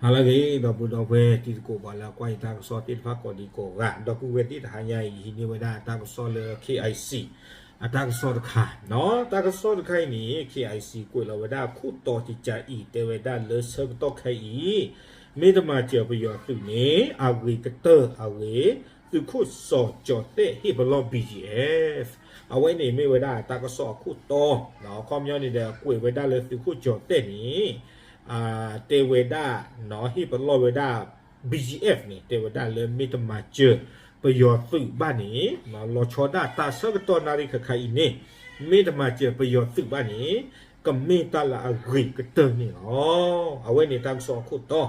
ဟါလၢအဂ့ၤ ဒီပုၢ်ဒီဝဲၢ်တံၤသကိး ပှၤလၢအကွၢ်ယတၢ်ကစီၣ်သ့ၣ်တဖၣ်ကိးဒံကိးဂၤ, ဒီပုၢ်ဝဲၢ်သ့ၣ်တဟါညါအံၤ ယဟံးန့ၢ်ဝဲဒၣ်တၢ်ကစီၣ်လၢ K I C အတၢ်ကစီၣ်တခါ, တၢ်ကစီၣ်တခါအံၤန့ၣ် K I C ကွဲးလီၤဝဲဒၣ်အခိၣ်တီတကးအံၤ တဲဝဲဒၣ်လၢဆၢကတီၢ်ခဲအံၤ မ့ၢ်တမၤစၢၤပယီၤသုးန့ၣ် အဂ့ၤကတၢၢ်အဂ့ၢ် သုးခိၣ်စီၤကၠီၤသဲးဟ့ၣ်ပလီၢ် B G F, အဝဲန့ၣ်မ့ၢ်ဝဲဒၣ်တၢ်ကစီၣ်အခိၣ်တီ, အခီပညီန့ၣ်ဒီး ကွဲးဝဲဒၣ်လၢသုးခိၣ်ကၠီၤသဲးန့ၣ် တဲဝဲဒၣ် ဟ့ၣ်ပလီၢ်ဝဲဒၣ် B G F န့ၣ် တဲဝဲဒၣ်လၢမ့ၢ်တမၤစၢၤပယီၤသုးဘၣ်န့ၣ် လီၤဆီဒၣ်တၢ်ဆၢကတီၢ်နၣ်ရံၣ်ခဲခါအံၤန့ၣ် မ့ၢ်တမၤစၢၤပယီၤသုးဘၣ်န့ၣ် ကမ့ၢ်တၢ်လၢအဂ့ၤကတၢၢ်န့ၣ်လီၤ. အဝဲန့ၣ်တၢ်ကစီၣ်အခိၣ်တီ,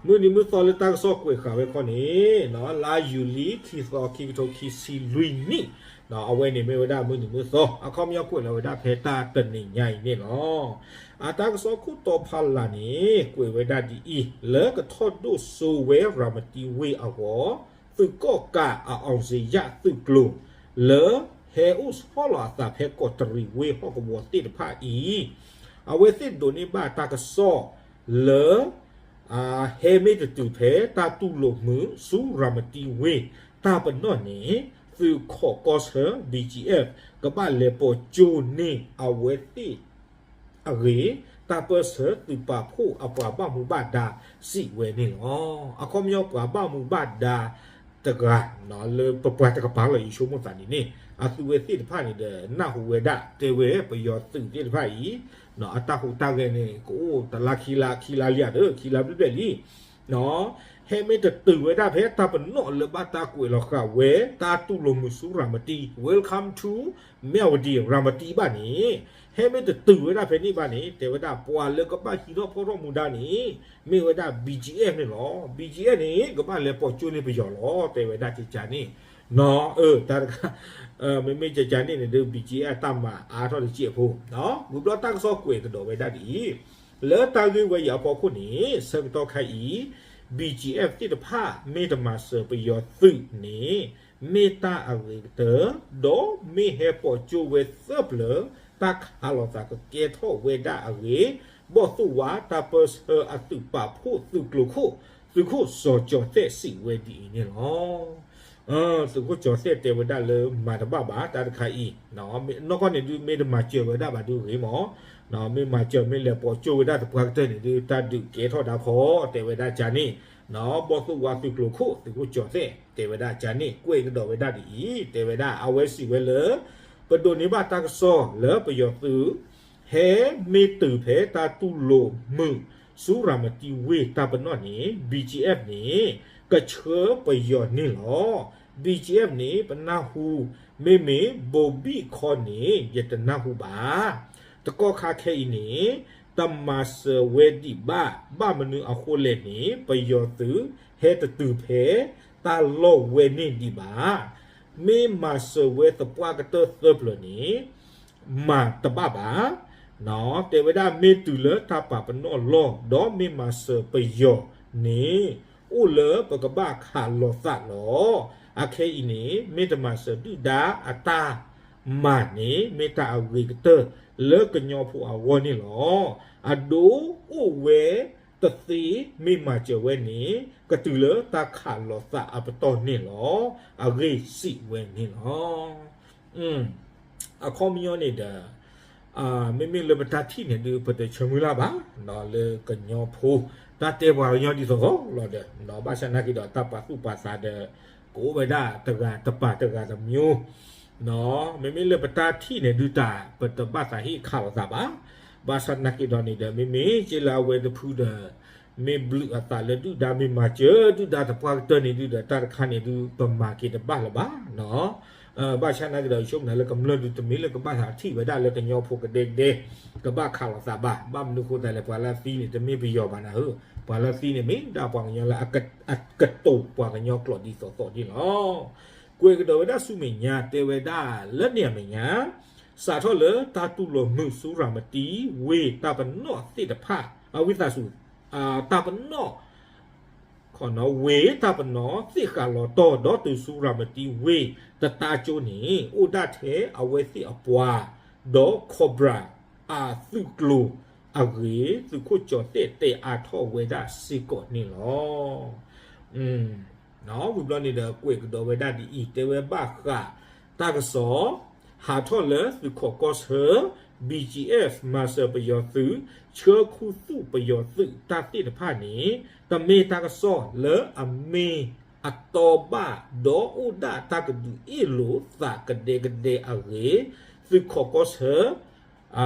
မုၢ်နံၤမုၢ်သီလၢတၢ်ကစီၣ်ကွဲးဃာ်ဝဲခီန့ၣ် လါယူၤလံ ခံသီ ခံကထိခံဆံလွံၢ်နံၣ်, အဝဲန့ၣ်မ့ၢ်ဝဲဒၣ်မုၢ်နံၤမုၢ်သီ အခီပညီကွဲးလီၤဝဲဒၣ်ဖဲတၢ်တနံၤညါအံၤန့ၣ်လီၤ. အတၢ်ကစီၣ်ခိၣ်တီဖီလာ်န့ၣ် ကွဲးဝဲဒၣ်ဒ်အံၤ, လၢကထီၣ်ဒိၣ်စိဝဲရၤမတံဝ့ၢ်အဂီၢ် သုးကီၣ်ကးအအောင်ဇေယျသုးကျိၤ လၢဟဲအိၣ်ဆီလီၤအသးဖဲကီးတရံးဝ့ၢ်ဟီၣ်ကဝီၤသ့ၣ်တဖၣ်အံၤ, အဝဲသ့ၣ်ဒိးန့ၢ်ဘၣ်တၢ်ကစီၣ်လၢ ဟဲမ့ၢ်တတုၤဖဲတၢ်တူၢ်လိာ်မုာ်ဆူရၤမတံဝ့ၢ်တၢ်ပနီၣ်န့ၣ် သုးခိးကီၢ်ဆၢ B G F ကဘၣ်လဲၤပိာ်ကၠိန့ၢ်အဝဲသ့ၣ်အဂ့ၢ် တၢ်ပၢၢ်ဆၢသုးပာ်ဖှိၣ်အပှၤဘၣ်မူဘၣ်ဒါစံးဝဲန့ၣ်လီၤ. အခီပညီပှၤဘၣ်မူဘၣ်ဒါတဂၤ လၢပပှၤတကပၤလီၤ ယဆိကမိၣ်သးဒ်န့ၣ် အသုဝဲသ့ၣ်တဖၣ်န့ၣ်ဒီး နၢ်ဟူဝဲဒၣ် တဲဝဲပယီၤသုးသ့ၣ်တဖၣ်အံၤ အတၢ်ဟူးတၢ်ဂဲၤန့ၣ် ကအိၣ်တလါခံလါ ခံလါလံဧါဒီး ခံလါဘျဲၣ်ဘျဲၣ်လံ ဟဲမ့ၢ်တတုၤဝဲဒၣ်ဖဲတၢ်ပနီၣ်လၢဘၣ်တၢ်ကွဲးလီၤဃာ်ဝဲ တၢ်တူၢ်လိာ်မုာ်ဆူရၤမတံ Welcome to မၠၣ်ဝတံ ရၤမတံဘၣ်န့ၣ်, ဟဲမ့ၢ်တတုၤဝဲဒၣ်ဖဲန့ၣ်ဘၣ်န့ၣ် တဲဝဲဒၣ်ပှၤလၢကဘၣ်ဟံးထီၣ်ဖီၣ်ထီၣ်မူဒါန့ၣ် မ့ၢ်ဝဲဒၣ် B G F န့ၣ်လီၤ. B G F န့ၣ် ကဘၣ်လဲၤပိာ်ကၠိန့ၢ်ပယီၤလီၤ တဲဝဲဒၣ်ကကန့ၣ် နီၤ အၢ တၢ်တခါ မ့မ့ၢ်ကကန့ၣ်န့ၣ်ဒုး B G F တၢ်မၤအါထီၣ်တစဲးဖိ ဝံၤဘျီတၢ်ကစီၣ်ကွဲးကဒီးဝဲဒၣ်ဒ်အံၤ, လၢတၢ်ဂ့ၢ်ဝဲအံၤအဖီခိၣ်န့ၣ် ဆၢကတီၢ်ခဲအံၤ B G F သ့ၣ်တဖၣ် မ့ၢ်တမၤစၢၤပယီၤသုးန့ၣ် မ့ၢ်တၢ်အဂ့ၤကတၢၢ်, ဒီးမ့ၢ်ဟဲပိာ်ကၠိဝဲသၢပျၢၤ တၢ်ခးလိာ်သးကကဲထီၣ်ဝဲဒၣ်အဂ့ၢ်, ဘီၣ်သိၣ်ဝါတၢ်ပၢၢ်ဆၢအသုးပာ်ဖှိၣ်သုးကျိၤခိၣ် သုးခိၣ်စီၤကၠီၤသဲးစံးဝဲဒ်အံၤန့ၣ်လီၤ. သုးခိၣ်ကၠီၤသဲးတဲဝဲဒၣ်လၢမၤတဘၣ်ဘၣ်တၢ်တခါအံၤ, နီၢ်ကီၢ်န့ၣ်ဒုး မ့ၢ်တမၤစၢၤဝဲဒၣ်ဘၣ်ဒုးဂ့ၤမး, မ့ၢ်မၤစၢၤမ့ၢ်လဲၤပိာ်ကၠိဝဲဒၣ်သပှၢ်ကတၢၢ်န့ၣ်ဒုး တၢ်ဒုးကဲထီၣ်ဒၣ်ဖီ တဲဝဲဒၣ်ကန့ၣ်, ဘီၣ်သိၣ်ဝါသုးကျိၤခိၣ် သုးခိၣ်ကၠီၤသဲး တဲဝဲဒၣ်ကန့ၣ် ကွဲးကဒီးဝဲဒၣ်ဒ်အံၤ, တဲဝဲဒၣ် အဝဲစံးဝဲလၢ ပဒိးန့ၢ်ဘၣ်တၢ်ကစီၣ်လၢပယီၤသုး ဟဲမ့ၢ်တုၤဖဲတၢ်တူၢ်လိာ်မုာ်ဆူရၤမတံဝ့ၢ်တၢ်ပနီၣ်န့ၣ် B G F န့ၣ် ကဆှၢပယီၤန့ၣ်လီၤ. B G F န့ၣ် ပနၢ်ဟူ, မ့မ့ၢ်ဘိၤဘံၣ်ခီန့ၣ် ယတနၢ်ဟူဘၣ်. တကီၢ်ခါခဲအံၤန့ၣ် တမၤစၢၤဝဲဒံးဘၣ်, ဘၣ်မနုၤအဃိလဲၣ်န့ၣ် ပယီၤသုးဟဲတတုၤဖဲတၢ်လီၢ်ဝဲန့ၣ်ဒံးဘၣ်. မ့ၢ်မၤစၢၤဝဲသပှၢ်ကတၢၢ်သၢပျၢၤန့ၣ် မၤတဘၣ်ဘၣ်. တဲဝဲဒၣ်မ့ၢ်တုၤလၢတၢ်ပာ်ပနီၣ်လီၢ် ဒီးမ့ၢ်မၤစၢၤပယီၤန့ၣ် အိၣ်လၢပကဘၣ်ခးလိာ်သးလီၤ. အခဲအံၤန့ၣ် မ့ၢ်တမၤစၢၤဒုၣ်ဒါအတၢ်မၤန့ၣ် မ့ၢ်တၢ်အဂ့ၤကတၢၢ်လၢကညီဖိအဂီၢ်န့ၣ်လီၤ. အဒိအိၣ်ဝဲတသ့ မ့ၢ်မၤစၢၤဝဲန့ၣ် ကတုၤလၢတၢ်ခးလိာ်သးအပတီၢ်န့ၣ်လီၤ. အဂ့ၢ်စံးဝဲန့ၣ်လီၤ. အခီပညီန့ၣ်ဒီး မ့မ့ၢ်လၢပတၢ်ထံၣ်န့ၣ်ဒုး ပတဆၢမုၢ်လၢ်ဘၣ် လၢကညီဖိ တၢ်တဲပှၤကညီဒ်သိးသိးလီၤဒီး ဘၣ်ဆၣ်နာ်က့ဒီးတၢ်ပာ်သူၣ်ပာ်သးဒီး ကအိၣ်ဝဲဒၣ်တဂၤတပၤတဂၤတမျိုး မ့မ့ၢ်လၢပတၢ်ထံၣ်န့ၣ်ဒုးတၢ် ပတဘၣ်သးဟ့ၣ်ခးလိာ်သးဘၣ်. ဘၣ်ဆၣ်နာ်က့ဒီးန့ၣ်ဒီး မ့မ့ၢ်က့လၢအဝဲတဖုဒီး မ့ၢ်ဘျုးအသးလၢဒုၣ်ဒါ မ့ၢ်မၤစၢၤဒုၣ်ဒါသပှၢ်ကတၢၢ်န့ၣ်ဒုးဒီး တၢ်တခါန့ၣ်ဒုး ပမၤက့ၤတဘၣ်လၢၤဘၣ်. ဘၣ်ဆၣ်နာ်က့ဒီး ယဆိကမိၣ်လၢကမျၢၢ်ဒုး တမ့ၢ်လၢကဘၣ်သးထံၣ်ဝဲဒၣ်လၢကညီဖိကဒဲကဒဲ ကဘၣ်ခးလိာ်သးဘၣ်. ဘၣ်မနုၤဃိသတးလဲၣ် ပှၤလၢအသံန့ၣ် တမ့ၢ်ပယီၤဘၣ်နၤဧၢ, ပှၤလၢအသံန့ၣ်မ့ၢ်ဒၣ်ပှၤကညီလၢအကတိၤပှၤကညီကျိာ်ဒ်သိးသိးန့ၣ်လီၤ. ကွဲးကဒီးဝဲဒၣ်ဆူမဲာ်ညါ တဲဝဲဒၣ်လၢန့ၣ်အမဲာ်ညါ စးထီၣ်လၢတၢ်တူၢ်လိာ်မုာ်ဆူရၤမတံဝ့ၢ်တၢ်ပနီၣ်သ့ၣ်တဖၣ် အဝံသးစူၤ တၢ်ပနီၣ် ဝ့ၢ်တၢ်ပနီၣ်သ့ၣ်ဃးလီၤတီၢ် ဒီးတုၤဆူရၤမတံဝ့ၢ်တတါကၠိန့ၣ် အိၣ်ဒၣ်ထဲအဝဲသ့ၣ်အပှၤ ဒီး Cobra အသုးကျိၤ အဂ့ၢ် သုးခိၣ်ကၠီၤတဲၣ်တဲအါထီၣ်ဝဲဒၣ်စ့ၢ်ကီးန့ၣ်လီၤ. ဝံၤဘျီန့ၣ်ဒီး ကွဲးကဒီးဝဲဒၣ်ဒ်အံၤ, တဲဝဲဘၣ်ဃးတၢ်ကစီၣ် ဟးထီၣ်လၢသုးခိးကီၢ်ဆၢ BGF မၤစၢၤပယီၤသုး ဆှၢခူသူၣ်ပယီၤသုးတၢ်သ့ၣ်တဖၣ်န့ၣ် တမ့ၢ်တၢ်ကစီၣ်လၢအမ့ၢ်အတီဘၣ် ဒီးအိၣ်ဒၣ်တၢ်ကဒုးအ့ၣ်လိာ်သးကဒဲကဒဲအဂ့ၢ် သုးခိးကီၢ်ဆၢ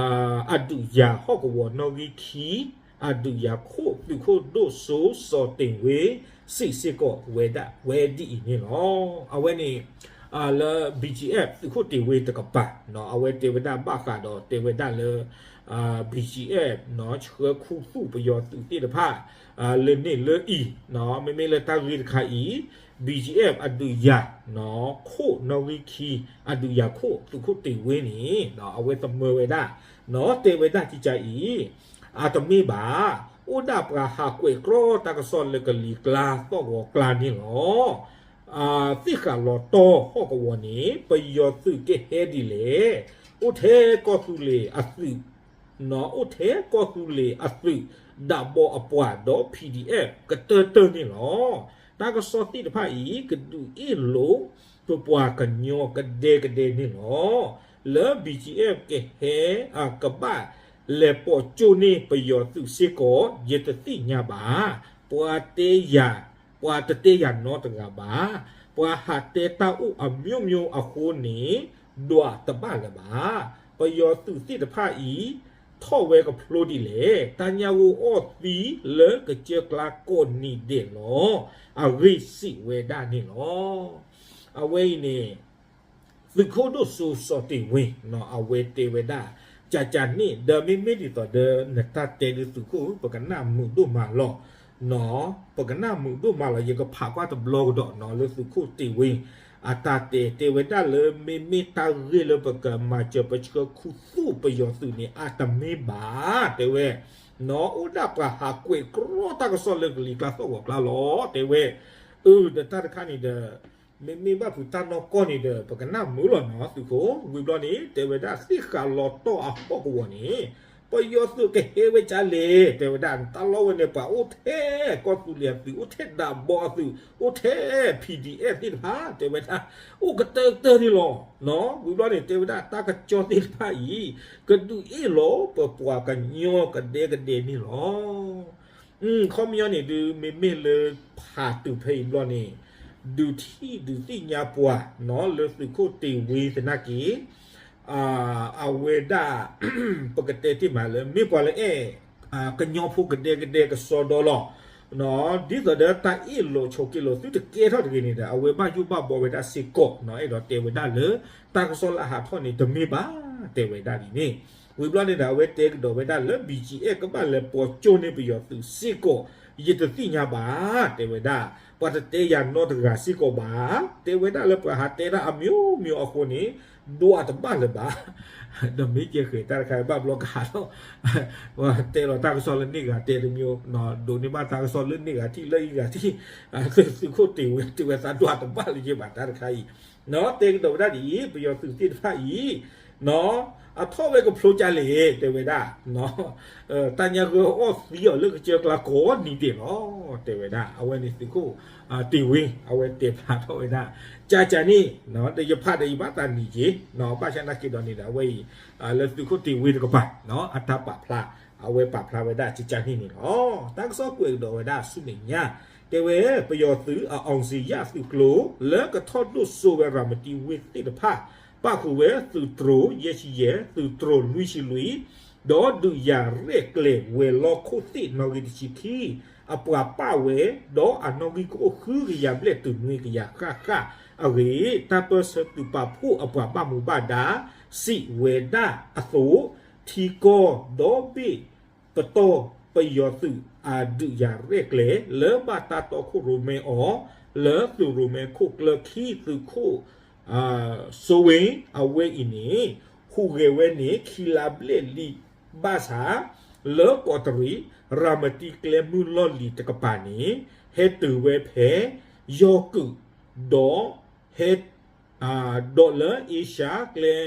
အဒုးယၤဟီၣ်ကဝီၤနီၣ်ဂံၢ်ခံ အဒုးယၤခိၣ် သုးခိၣ်ဒိၣ်စိစီၤတ့ၢ်ဝ့ စံးစ့ၢ်ကီးဝဲဒၣ်ဝဲဒ်အံၤန့ၣ်လီၤ. အဝဲန့ၣ် လၢ BGF သုးခိၣ်တ့ၢ်ဝ့တကပၤ အဝဲတဲဝဲဒၣ်ဘၣ်ဃးဒီးတဲဝဲဒၣ်လၢ BGF ဆှၢခူသူၣ်ပယီၤသုးသ့ၣ်တဖၣ် လၢန့ၣ်လၢအံၤ မ့မ့ၢ်လၢတၢ်ဂ့ၢ်တခါအံၤ BGF အဒုးယၤ ခိၣ်နီၣ်ဂံၢ်ခံ အဒုးယၤခိၣ် သုးခိၣ်တ့ၢ်ဝ့န့ၣ် အဝဲသမၢဝဲဒၣ် တဲဝဲဒၣ်ကကါအံၤ အတမ့ၢ်ဘၣ်, အိၣ်ဒၣ်ပှၤဟးကွဲးကြီတၢ်ကစီၣ်လၢကလံၤကျါသီၣ်ဂီၤကျါန့ၣ်လီၤ. သ့ၣ်ဃာ်လီၤတီၢ်ဟီၣ်ကဝီၤန့ၣ် ပယီၤသုးကဟဲဒ်လဲၣ်, အိၣ်ထဲကီၢ်သူလ့ၤအသုး အိၣ်ထဲကီၢ်သူလ့ၤအသုး ဒၣ်ဘီအပှၤဒီး PDF ကတၢၢ်တၢၢ်န့ၣ်လီၤ. တၢ်ကစီၣ်သ့ၣ်တဖၣ်အံၤ ကဒုးအ့ၣ်လိာ် ပပှၤကညီကဒဲကဒဲန့ၣ်လီၤ. လၢ BGF ကဟဲ ကဘၣ်လဲၤပိာ်ကၠိန့ၢ်ပယီၤသုးစ့ၢ်ကီး ယတသ့ၣ်ညါဘၣ်. ပှၤတဲယၤ, ပှၤတတဲယၤနီတဂၤဘၣ်. ပှၤဟးတဲတၢ်အိၣ်အမျိုးမျိုးအဃိန့ၣ် ဒွးတဘၣ်လၢၤဘၣ်. ပယီၤသုးသ့ၣ်တဖၣ်အံၤ ထီၣ်ဝဲကဖျိဒ်လဲၣ်, တၢ်ညၣ်ဂိၢ်အီၣ်သံလၢကစၢၢ်ကျါကိးနံၤဒဲးလီၤ. အဂ့ၢ်စံးဝဲဒၣ်န့ၣ်လီၤ. အဝဲအံၤန့ၣ် သုးခိၣ်ဒိၣ်စိစီၤတ့ၢ်ဝ့ အဝဲတဲဝဲဒၣ် ကကါန့ၣ် ဒီးမ့မ့ၢ်ဒ်သိးဒီးနတၢ်တဲဒုးသုးခိၣ် ပကနၣ်မုာ်ဒိၣ်မးလီၤ. ပကနၣ်မုာ်ဒိၣ်မးလီၤ. ယကဖးကွၢ်တဘျီကဒီးနီၤ လၢသုးခိၣ်တ့ၢ်ဝ့ အတၢ်တဲ တဲဝဲဒၣ်လၢမ့မ့ၢ်တၢ်ဂ့ၢ်လၢပကမၤစၢၤပဆှၢခူသူၣ်ပယီၤသုးန့ၣ် အတမ့ၢ်ဘၣ် တဲဝဲ အိၣ်ဒၣ်ပှၤဟးကွဲးကြီတၢ်ကစီၣ်လၢကလံၤကျါသီၣ်ဂီၤကျါလီၤ တဲဝဲ. အၢ ဒီးတၢ်တခါန့ၣ်ဒီး မ့မ့ၢ်ဘၣ်ဖုးတၢ်နီၢ်ကီၢ်န့ၣ်ဒီး ပကနၣ်မုာ်လီၤနီၤ သုးခိၣ်. ဝံၤဘျီန့ၣ် တဲဝဲဒၣ်သ့ၣ်ဃာ်လီၤတီၢ်အဟီၣ်ကဝီၤန့ၣ် ပယီၤသုးကဟဲဝဲကၢ်လဲၣ် တဲဝဲဒၣ် တၢ်လီၢ်ဝဲန့ၣ် ပှၤအိၣ်ထဲကီၢ်သူလ့ၤအသုး အိၣ်ထဲဒၣ်ဘီအသုး အိၣ်ထဲ PDF သ့ၣ်တဖၣ် တဲဝဲဒၣ် အိၣ်ကတၢၢ်ကတၢၢ်န့ၣ်လီၤ. ဝံၤဘျီန့ၣ် တဲဝဲဒၣ်တၢ်ကစီၣ်သ့ၣ်တဖၣ်အံၤ ကဒုးအ့ၣ်လိာ်ပပှၤကညီကဒဲကဒဲန့ၣ်လီၤ. ခီပညီန့ၣ်ဒုး မ့မ့ၢ်လၢဖးတုၤဖဲအံၤဘျီန့ၣ် ဒုးထံၣ်ဒုးသ့ၣ်ညါပှၤနီၤ လၢသုးခိၣ်တ့ၢ်ဝ့သနာ်က့ အဝဲဒၣ် ပကတဲတ့ၢ်မးလၢ မ့ၢ်ပှၤလၢအဲၣ် ကညီဖိကဒဲကဒဲကစီဒီလီၤ. ဒ်သိးဒီးတၢ်အ့ၣ်လိာ်ဆိးက့လိာ်သုတကဲထီၣ်တဂ့ၤန့ၣ်ဒီး အဝဲဘၣ်ယိၣ်ဘၣ်ဘီဝဲဒၣ်စ့ၢ်ကီးနီၤ အဲၣ်ဒိးတဲဝဲဒၣ်လၢ တၢ်ကစီၣ်လၢအဟးထီၣ်န့ၣ် တမ့ၢ်ဘၣ် တဲဝဲဒၣ်ဒ်န့ၣ်. ဝံၤဘျီန့ၣ်ဒီး အဝဲတဲကဒီးဝဲဒၣ်လၢ BGF ကဘၣ်လဲၤပိာ်ကၠိန့ၢ်ပယီၤသုးစ့ၢ်ကီး ယတသ့ၣ်ညါဘၣ် တဲဝဲဒၣ် ပှၤတတဲယၤနီတဂၤစ့ၢ်ကီးဘၣ်. တဲဝဲဒၣ်လၢပှၤဟးတဲတၢ်အမျိုးမျိုးအဃိန့ၣ် ဒွးတဘၣ်လၢၤဘၣ်. ဒီးမ့ၢ်ကဲဃဲၤတၢ်တခါဘၣ်ဘျီကဟးထီၣ် တဲလီၤတၢ်ကစီၣ်လၢန့ၢ်ဂၤတဲတမျိုး ဒိးန့ၢ်ဘၣ်တၢ်ကစီၣ်လၢန့ၢ်ဂၤထံၣ်လၢအံၤဂၤထံၣ် သုးခိၣ်တ့ၢ်ဝ့ တဲဝဲသးဒွးတဘၣ်လၢၤဘၣ်တၢ်တခါအံၤ တဲကဒီးဝဲဒၣ်ဒ်အံၤ ပယီၤသုးသ့ၣ်တဖၣ်အံၤ အထီၣ်ဝဲကဖျိကၢ်လဲၣ် တဲဝဲဒၣ် တၢ်ညၣ်ဂိၢ်အီၣ်သံအီၤလၢကစၢၢ်ကျါကိးနံၤဒဲးလီၤ တဲဝဲဒၣ်. အဝဲန့ၣ်သုးခိၣ်တ့ၢ်ဝ့ အဝဲတဲဖျါထီၣ်ဝဲဒၣ် ကၢ်ကၢ်န့ၣ် ဒီးယဖးဒီးယဘၣ်သးနံၤက့ၤ ဘၣ်ဆၣ်သနာ်က့ဒီးန့ၣ်ဒီး အဝဲအံၤ လၢသုးခိၣ်တ့ၢ်ဝ့တကပၤ အတၢ်ပာ်ဖျါ အဝဲပာ်ဖျါဝဲဒၣ်ကၢ်ကၢ်န့ၣ်န့ၣ်လီၤ. တၢ်ကစီၣ်ကွဲးကဒီးဝဲဒၣ်ဆူမဲာ်ညါ တဲဝဲ ပယီၤသုးအအောင်ဇေယျသုးကျိၤ လၢကထီၣ်ဒိၣ်စိဝဲရၤမတံဝ့ၢ်သ့ၣ်တဖၣ် ပာ်ဃုာ်ဝဲသုးတြိၤယဲၢ်ဆံယဲၢ် သုးတြိၤလွံၢ်ဆံလွံၢ် ဒီးဒုးယၤရဲၣ်ကျဲၤဝဲၤလီၢ်ခိၣ်သ့ၣ်နီၣ်ဂံၢ်တဆံခံ အပှၤပာ်ဝဲ ဒီးအနီၣ်ဂံၢ်ကအိၣ်ဃုကယၤဘျဲၣ်တုၤနွံကယၤဃၣ်ဃၣ်အဂ့ၢ် တၢ်ပၢၢ်ဆၢသုးပာ်ဖှိၣ်အပှၤဘၣ်မူဘၣ်ဒါ စံးဝဲဒၣ်အသိး ထံကီၢ်ဒီဘ့ၣ်ပတီၢ်ပယီၤသုးအဒုးယၤရဲၣ်ကျဲၤ လၢဘၣ်တၢ်တီခိၣ်ရိၣ်မဲအီၤ လၢသုးရိၣ်မဲခိၣ်ကျၢၢ်ခံ သုးခိၣ် စိဝ့ အဝဲအံၤန့ၣ် ဟူးဂဲၤဝဲန့ၣ် ခံလါဘျဲၣ်လံ ဘၣ်ဆၣ် လၢကီးတရံး ရၤမတံကျဲမုၢ်လီၢ်လံၤတကပၤန့ၣ် ဟဲတုၤဝဲဖဲ ယီၢ်ကုာ် ဒီးဟဲ ဒီးလၢအ့ရှါကျဲ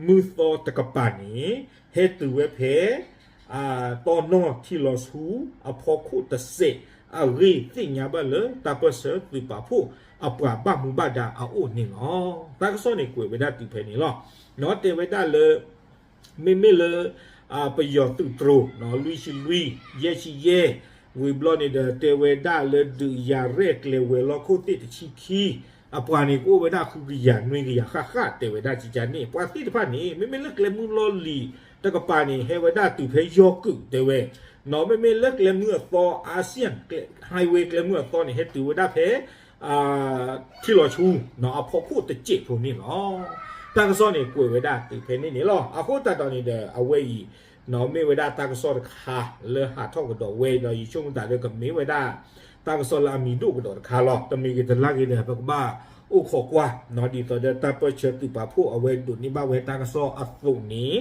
မုၢ်သီတကပၤန့ၣ် ဟဲတုၤဝဲဖဲ တီနီၢ်ထံလီၤဆူအဖီခိၣ်တစဲးအဂ့ၢ် သ့ၣ်ညါဘၣ်လၢတၢ်ပၢၢ်ဆၢသုးပာ်ဖှိၣ်အပှၤဘၣ်မူဘၣ်ဒါအအိၣ်န့ၣ်လီၤ. တၢ်ကစီၣ်န့ၣ်ကွဲးဝဲဒၣ်တုၤဖဲန့ၣ်လီၤ. တဲဝဲဒၣ်လၢ မ့မ့ၢ်လၢ ပယီၤသုးတြိၤ လွံၢ်ဆံလွံၢ် ယဲၢ်ဆံယဲၢ် ဝံၤဘျီန့ၣ်ဒီး တဲဝဲဒၣ်လၢဒုးယၤရဲၣ်ကျဲၤဝဲၤလီၢ်ခိၣ်သ့ၣ်တဆံခံ အပှၤန့ၣ်ကအိၣ်ဝဲဒၣ်ဃုကယၤနွံကယၤဃၣ်ဃၣ် တဲဝဲဒၣ်ကကန့ၣ် ပှၤသ့ၣ်တဖၣ်န့ၣ် မ့မ့ၢ်လၢကျဲမုၢ်လီၢ်လံၤတကပၤန့ၣ် ဟဲဝဲဒၣ်တုၤဖဲယီၤကုာ်တဲဝဲ, မ့မ့ၢ်လၢကျဲမုၢ်အသီ Asian highway ကျဲမုၢ်အသီန့ၣ် ဟဲတုၤဝဲဒၣ်ဖဲ ထံလီၤဆူ အဖီခိၣ်တစဲးဖိန့ၣ်လီၤ. တၢ်ကစီၣ်န့ၣ်ကွဲးဝဲဒၣ်တုၤဖဲန့ၣ်န့ၣ်လီၤ. အဃိသတးဒီးန့ၣ်ဒီး အဝဲအံၤ မ့ၢ်ဝဲဒၣ်တၢ်ကစီၣ်တခါလၢဟးထီၣ်ကဒီးဝဲဒီး ယဆိကမိၣ်သးဒီးကမ့ၢ်ဝဲဒၣ် တၢ်ကစီၣ်လၢအမံၤဒိၣ်ကဒီးတခါလီၤ. တမံၤဂ့ၤတလါဂ့ၤဒီး ပကဘၣ်အိၣ်ခိးကွၢ် ဒ်သိးဒီးတၢ်ပၢၢ်ဆၢသုးပာ်ဖှိၣ်အဝဲဒိးန့ၢ်ဘၣ်ဝဲတၢ်ကစီၣ်အသိးန့ၣ်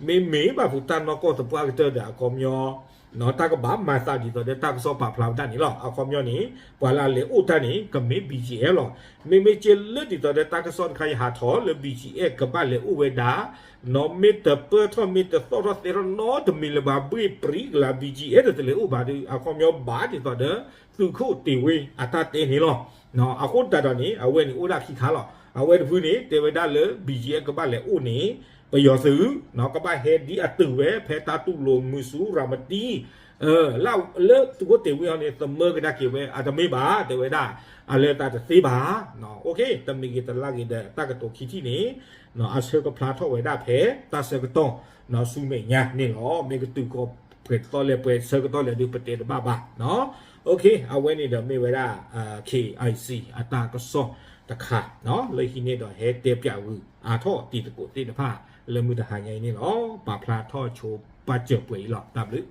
မ့မ့ၢ်ဘၣ်ဖုးတၢ်နီၢ်ကီၢ်သပှၢ်ကတၢၢ်ဒီး အခီပညီ တၢ်ကဘၣ်မၤသးဒ်သိးဒီးတၢ်ကစီၣ်ပာ်ဖျါဝဲဒၣ်န့ၣ်လီၤ. အခီပညီန့ၣ် ပှၤလၢအလဲၤအိၣ်တၢ်န့ၣ် ကမ့ၢ် B G F လီၤ. မ့မ့ၢ်ကဲလၢဒ်သိးဒီးတၢ်ကစီၣ်တခါယဟးထီၣ်လၢ B G F ကဘၣ်လဲၤအိၣ်ဝဲဒၣ် နီၢ်မ့ၢ်တပၢၢ်ထီၣ်မ့ၢ်တသီၣ်ထီၣ်သဲထီၣ်နီတမံၤလၢၤဘၣ် ဘှ့ၣ်ပြံကလၤ B G F ဒီးတလဲၤအိၣ်ဘၣ်ဒီး အခီပညီဘၣ်ဒ်သိးဒီး သုးခိၣ်တ့ၢ်ဝ့အတၢ်တဲန့ၣ်လီၤ. အဃိသတးဒီးန့ၣ် အဝဲန့ၣ်အိၣ်ဒၣ်ခံခါလီၤ. အဝဲတဖုန့ၣ် တဲဝဲဒၣ်လၢ B G F ကဘၣ်လဲၤအိၣ်န့ၣ် ပယီၤသုး ကဘၣ်ဟဲဒ်အတုၤဝဲ ဖဲတၢ်တူၢ်လိာ်မုၢ်ဆူရၤမတံ လၢသုးခိၣ်တ့ၢ်ဝ့အီၤန့ၣ် သမၢကဒါက့ၤဝဲ အတမ့ၢ်ဘၣ် တဲဝဲဒၣ် အလၢတၢ်တသ့ဘၣ်. တမံၤဂ့ၤတလါဂ့ၤဒီး တၢ်ကတိၤခံထံၣ်န့ၣ် အဆၢကဖျါထီၣ်ဝဲဒၣ်ဖဲ တၢ်ဆၢကတီၢ် ဆူမဲာ်ညါန့ၣ်လီၤ. မ့ၢ်ကတုၤကီးပှဲၤတသီလဲၣ် ပှဲၤဆၢကတီၢ်လဲၣ်ဒီး ပတဲတဘၣ်ဘၣ်. အဝဲန့ၣ်ဒီးမ့ၢ်ဝဲဒၣ် K I C အတၢ်ကစီၣ်တခါ လၢဟံးန့ၢ်ဒီးဟဲတဲပၠးဝံၤ အါထီၣ်တံၤသကိးသ့ၣ်တဖၣ် လၢမုၢ်တဟါညါအံၤန့ၣ်လီၤ. ပာ်ဖျါထီၣ်ဆိပာ်စၢၤပှဲၤအံၤလီၤ. တၢ်ဘျုး